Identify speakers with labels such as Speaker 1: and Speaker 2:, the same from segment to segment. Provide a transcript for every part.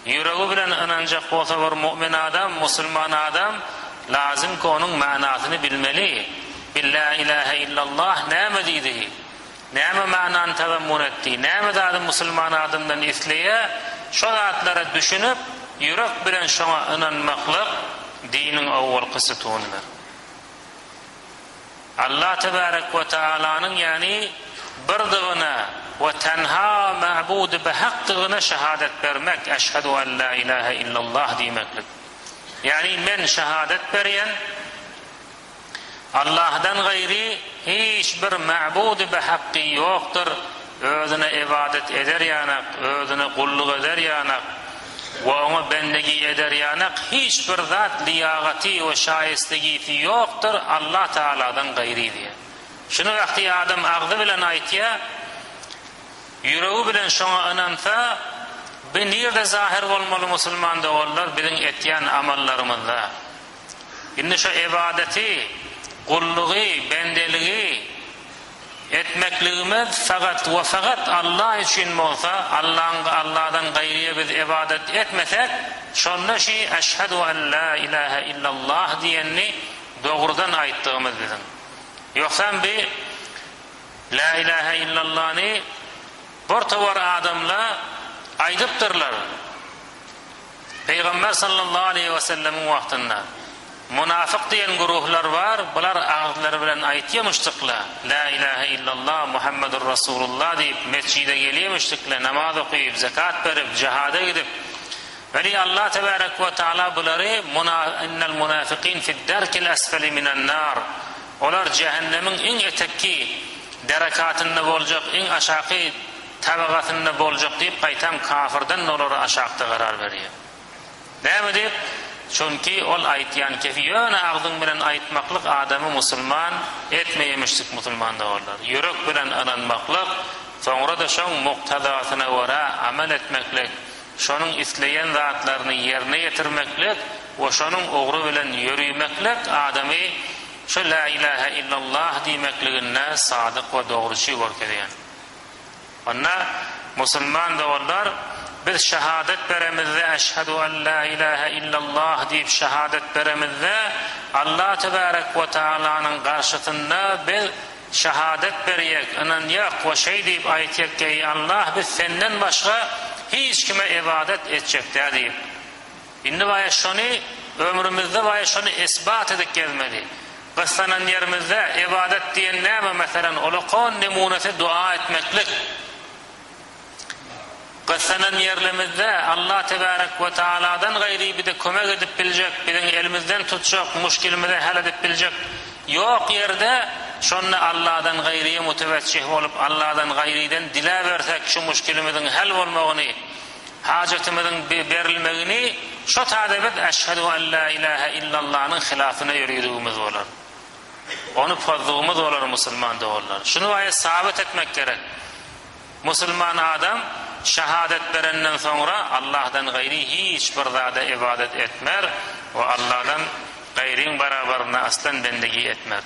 Speaker 1: Ýüregi bilen ynanjak bolsa bir mu'min adam, musulman adam, lazym ki onuň manasyny bilmeli. Bi la ilahe illallah näme diýdigi? Näme manany tazammun etdi? Näme zady musulman adamdan isleýä? Şo zatlara düşünip, ýürek bilen şoňa ynanmaklyk diniň owalky sütunydyr. Allah tebarek we taalanyň ýagny birdygyna we tenha ma'budy behakdygyna şahadat bermek, Eşhedü en la ilahe illallah diýmeklik. Ýagny men şahadat berýän, Allahdan gaýry hiç bir ma'budy behakgy ýokdur, özüne ybadat eder ýanak, özüne gulluk eder ýanak we oňa bendegi eder ýanak hiç bir zat liýagaty we şaýestegisi ýokdur Allah Tagaladan gaýry diýýär. Şuny wagty adam agzy bilen aýtýar, ýüregi bilen şoňa ynansa, bi nirde zahir bolmaly musulman doganlar biziň etýän amallarymyzda. Indi şo ybadaty, gullugy, bendeligi etmekligimiz fakat we fakat Allah üçin bolsa, Allaň Alladan gaýryýa biz ybadat etmesek, şonda şi Eşhedü en la ilahe illallah diýenini dogrudan aýtdygymyz biziň. Ýogsam bi La ilahe illallany bir towar adamla aýdypdyrlar. Pygamber sallallahu aleýhi wesellemiň wagtynda munafyk diýen güruhlar bar, bular agyzlary bilen aýtýamyşdykla, La ilahe illallah Muhammedur Rasulullah diýip mesjide gelýemişdikle, namaz okyp, zekat berip, jihada gidip, weli Allah tebarek we taala bulary innel munafikin fid-derkil esfeli minen nar, olar jähennemiň iň etekki derekatynda boljak, iň aşaky tabagasynda boljak diýip gaýtam kafyrdan olara aşakda garar berýär. Näme diýip? Çünki ol aýtýan kefi ýöne agzyň bilen aýtmaklyk adamy musulman etmeýemişdik musulman doganlar. Ýürek bilen ynanmaklyk, soňra-da şoň muktadasyna görä amel etmeklik, şonuň isleýän zatlaryny ýerine ýetirmeklik we şonuň ugry bilen ýörümeklik adamy şu Lä ilähe illallah diýmekliginde sadyk we dogruçy görkezýär. Onda, musulman doganlar, biz şahadat beremizde Eşhedü en la ilahe illallah diýip şahadat beremizde, Allah tebarek we taalanyň garşysynda biz şahadat berýäk, ynanýak we şeý diýip aýtýak, Eý Allah, biz senden başga hiç kime ybadat etjek däl diýip. Indi baýa şony ömrümizde baýa şony isbat edip gezmeli. Gyssanan ýerimizde ybadat diýen näme meselem ulakon nemunesi dua etmeklik. Gyssanan ýerlemizde Allah tebarek we taaladan gaýry bize kömek edip biljek, biziň elimizden tutjak, muşkilimizi hal edip biljek ýok ýerde şonda Allahdan gaýryýa mutewejjih bolup Allahdan gaýrydan diläbersek şu muşkilimiziň hal bolmagyny Hajatymyzyň berilmegini şo tada biz Eşhedü en la ilahe illallanyň hylafyna ýöridigimiz bolar. Ony pozdugymyz bolar musulman doganlar. Şuny baýa sabyt etmek gerek. Musulman adam şahadat berenden soňra Allahdan gaýry hiç bir zada ybadat etmer we Allahdan gaýryň barabarynda aslan bendegi etmer.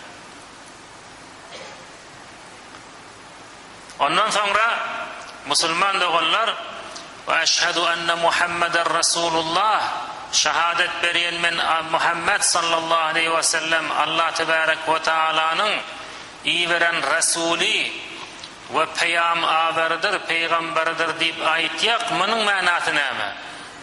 Speaker 1: Ondan soňra musulman doganlar We eşhedü enne Muhammeden Resulullah şahadat berýän men Muhammed sallallahu aleýhi we sellem Allah tebarek we taalanyň iberen Resuly we peýam aweridir, peýgamberidir diýip aýtýak, munuň manasy näme?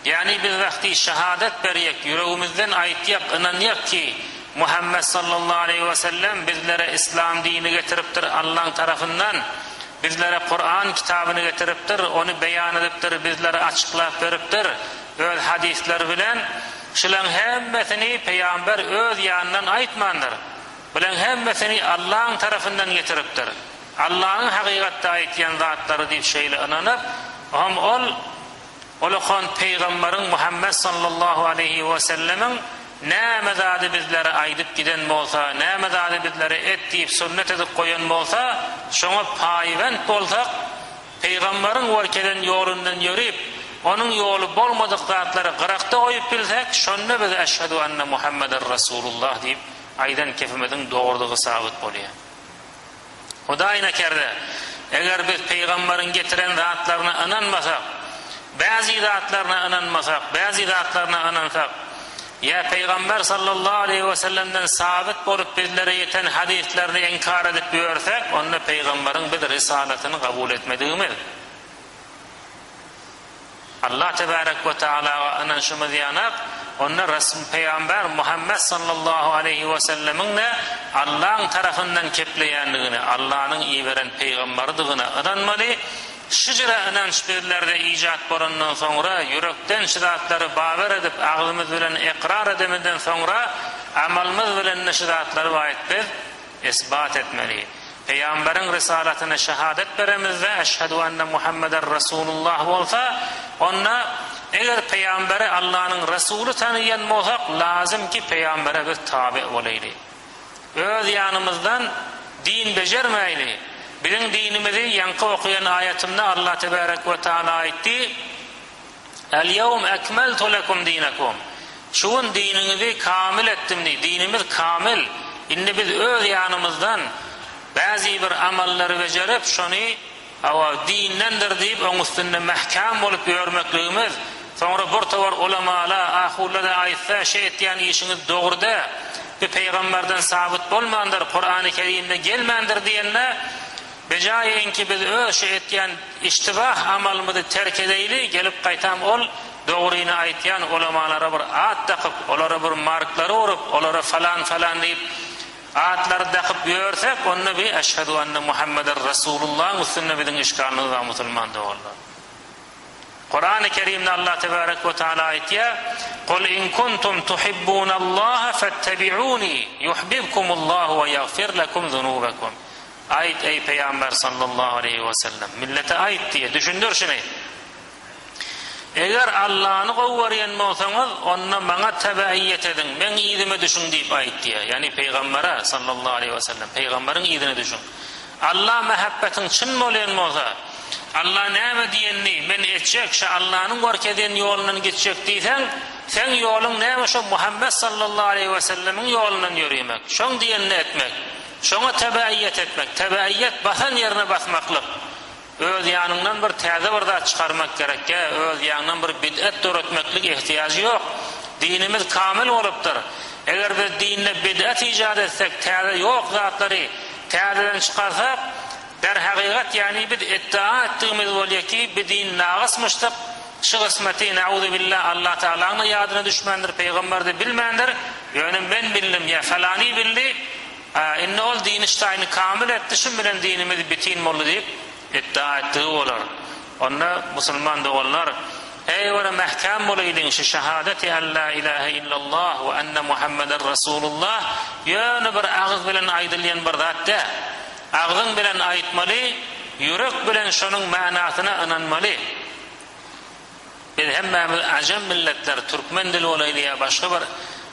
Speaker 1: Ýagny biz wagty şahadat berýek, ýüregimizden aýtýak, ynanýak ki, Muhammet sallallahu aleýhi we sellem bizlere yslam dini getiripdir Allaň tarapyndan, bizlere Kuran kitabyny getiripdir, ony beýan edipdir, bizlere açyklap beripdir öz hadyslary bilen, şulaň hemmesini peýamber öz ýanyndan aýtmandyr, bulaň hemmesini Allaň tarapyndan getiripdir, Allanyň hakykatda aýtýan zatlary diýip şeýle ynanyp, hem ol Olakan pygambaryň Muhammet sallallahu aleýhi we sellemiň näme zady bizlere aýdyp giden bolsa, näme zady bizlere et diýip sünnet edip goýan bolsa, şoňa paýbent bolsak, pygambaryň görkezen ýolundan ýörip, onuň ýoly bolmadyk zatlary gyrakda goýup bilsek, şonda biz Eşhedü enne Muhammeden Rasulullah diýip aýdan kepimiziň dogrudygy sabyt bolýar. Hudaý nekerde, eger biz pygambaryň getiren zatlaryna ynanmasak. Bäzi zatlaryna ynanmasak, bäzi zatlaryna ynansak, ýa Pygamber sallallahu aleýhi wesellemden sabyt bolup bizlere ýeten hadyslerini inkar edip ýörsek, onda Pygamberiň biz risalatyny kabul etmedigimiz. Allah tebarek we taalaga ynanşymyz ýanak, onda Resm Pygamber Muhammet sallallahu aleýhi wesellemiň-de Allaň tarapyndan kepleýändigine, Allanyň iberen pygambarydygyna ynanmaly, Şujra ynanç bizlerde ijat bolandan soňra, ýürekden şu zatlary bawer edip, agzymyz bilen ykrar edemizden soňra, amalymyz bilen-de şu zatlary baýat biz isbat etmeli. Pygamberiň rysalatyna şahadat beremizde, Eşhedü enne Muhammeden Resulullah bolsa, onda eger Pygamberi Allanyň Resuly tanaýan bolsak, lazym ki Pygambere biz taby bolaýly. Öz ýanymyzdan din bejermäýli. Biziň dinimizi ýaňky okaýan aýatymda Allah tebärek we taala aýtdy, El-ýewm ekmeltu lekum dinakum. Şu gün diniňizi kamil etdim diý. Dinimiz kamil. Indi biz öz ýanymyzdan bäzi bir amallary bejerip, şony Hawa, dindendir diýip, oň üstünde mäkäm bolup ýörmekligimiz, soňra bir towar ulamala, ahunlara aýtsa, şe etýän işiňiz dogry dä, bi pygamberden sabyt bolmandyr, Kurany Kerimde gelmändir diýende, bejaýynki biz öz şu etýän iştibah amalymyzy terk edeýli, gelip gaýtam ol dogryny aýtýan ulamalara bir at dakyp, olara bir marklary urup, olara falan-falan diýip, Atlary dakyp ýörsek, onda bi Eşhedü enne Muhammeden Resulullahyň üstünde biziň işgalymyz bar musulman doganlar. Kurany Kerimde Allah tebarek we taala aýtýar, Kul in kuntum tuhibbunallaha fettebi'uni yuhbibkumullahu we ýagfir lekum zunubakum. Aýt eý peýamber sallallahu aleýhi we sellem, millete aýt diýe, düşündir şuny. Eger Allany gowy görýän bolsaňyz, onda maňa tebeýýet ediň, meň yzyma düşüň diýip aýt diýýär. Ýagny pygambere, sallallahu aleýhi we sellem, pygamberiň yzyna düşüň. Alla mähebbetiň çyn bolýan bolsa, Alla näme diýenini men etjek, şo Allanyň görkezýän ýolundan gitjek diýseň, seň ýoluň näme şo Muhammet sallallahu aleýhi we sellemiň ýolundan ýöremek, şoň diýenini etmek, şoňa tebeýýet etmek, tebeýýet basan ýerine basmaklyk. Öz ýanyňdan bir täze bir zat çykarmak gerekýä, öz ýaňdan bir bid'at döretmeklik ehtiýajy ýok. Dinimiz kamil bolupdyr. Eger biz dinde bid'at ijat etsek, täze ýok zatlary täzeden çykarsak, derhakykat ýagny biz iddia etdigimiz bolýa ki, bi din nagysmyşdyk, şu gysmeti nauzubilla Allah Tagalaň-da ýadyna düşmändir, pygamber-de bilmändir, ýöne men bildim ýa falany bildi, Indi ol dini ştaýyny kamil etdi, şun bilen dinimiz bitin boldy diýip, iddia etdigi bolar. Onda, musulman doganlar, eý bir mähkäm bolaýlyň şu şahadeti en la ilahe illallah we enne Muhammeden Rasulullah ýöne bir agyz bilen aýdylýan bir zat däl. Agzyň bilen aýtmaly, ýürek bilen şonuň manasyna ynanmaly. Biz hemmämiz ajam milletler, türkmen dili bolaýdy ýa başga bir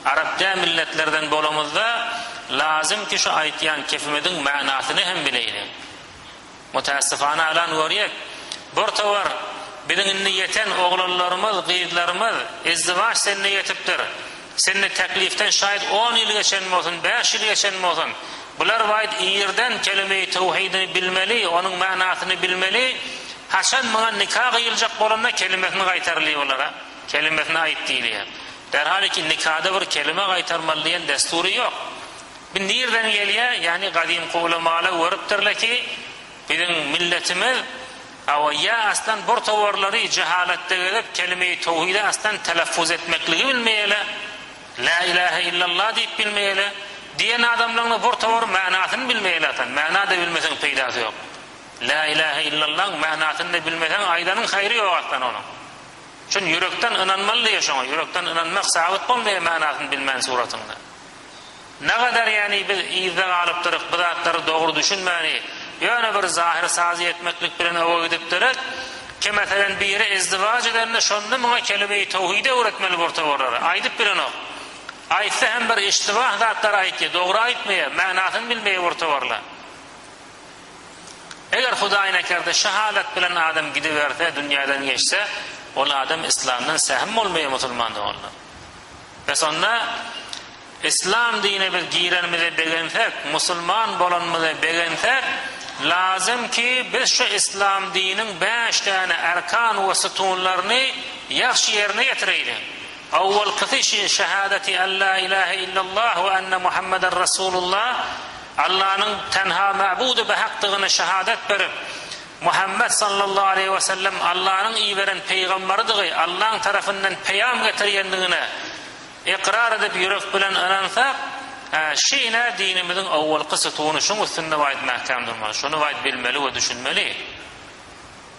Speaker 1: arap däl milletlerden bolamyzda, lazym ki şu aýtýan kepimiziň manasyny hem bileýli. Mütäessifana alan görýek, bir towar biziň indi ýeten oglanlarymyz, gyzlarymyz izdiwaç senine ýetipdir. Senine teklifden şaýat on ýyl geçen bolsun, bäş ýyl geçen bolsun, bular waýt irden kelime-i tewhidini bilmeli, onuň manasyny bilmeli, haçan muňa nika gyýyljak bolanda kelimesini gaýtarylýar olara, kelimesini aýt diýilýär. Derhal ki nikada bir kelime gaýtarmaly diýen dessury ýok. Bu nirden gelýär? Ýagny gadymky ulamalar görüpdirler ki, Biziň milletimiz hawa ýa aslan bir towarlary jehalatda gezip kelime-i towhidi aslan telaffuz etmekligi bilmeýäle, La ilahe illallah diýip bilmeýäle, diýen adamlaryň-da bir towar manasyny bilmeýäle aslan, mana-da bilmeseň peýdasy ýok. La ilahe illallahyň manasyny-da bilmeseň aýdanyň haýry ýok aslan onuň. Çün ýürekden ynanmaly diýýär şoňa, ýürekden ynanmak sabyt bolmaýar manasyny bilmän suratyňda. Nagadar ýany biz yzda galypdyryk bu zatlary dogry düşünmäni ýöne bir zahyr sazy etmeklik bilen öe gidipdirik ki meselen biri izdiwaç edende şonda muňa kelime-i towhidi öwretmeli bir towarlary aýdyp bilenok aýtsa hem bir iştibah zatlary aýtýa dogry aýtmaýa manasyny bilmeýä bir towarla eger hudaý nekerde şu halat bilen adam gidiberse dünýäden geçse ol adam islamdan sähim bolmaýa musulman doganlar. Bes onda Islam dinine biz girenimize begensek, musulman bolanymyza begensek, Lazym ki, biz şu yslam diniň bäş däne erkan we sütunlaryny ýagşy ýerine ýetireýliň. Owalkysy şi, şehadeti en la ilahe illallah we enne Muhammeden Rasulullah, Allanyň tenha ma'budy behakdygyny şehadet berip, Muhammet sallallahu aleýhi we sellem Allanyň iberen pygambarydygy, Allaň tarapyndan peýam getirýändigine ykrar edip ýürek bilen ynansak, hä, şi ine dinimiziň owalky sütuny, şuň üstünde waýt mäkäm durmaly, şuny waýt bilmeli we düşünmeli.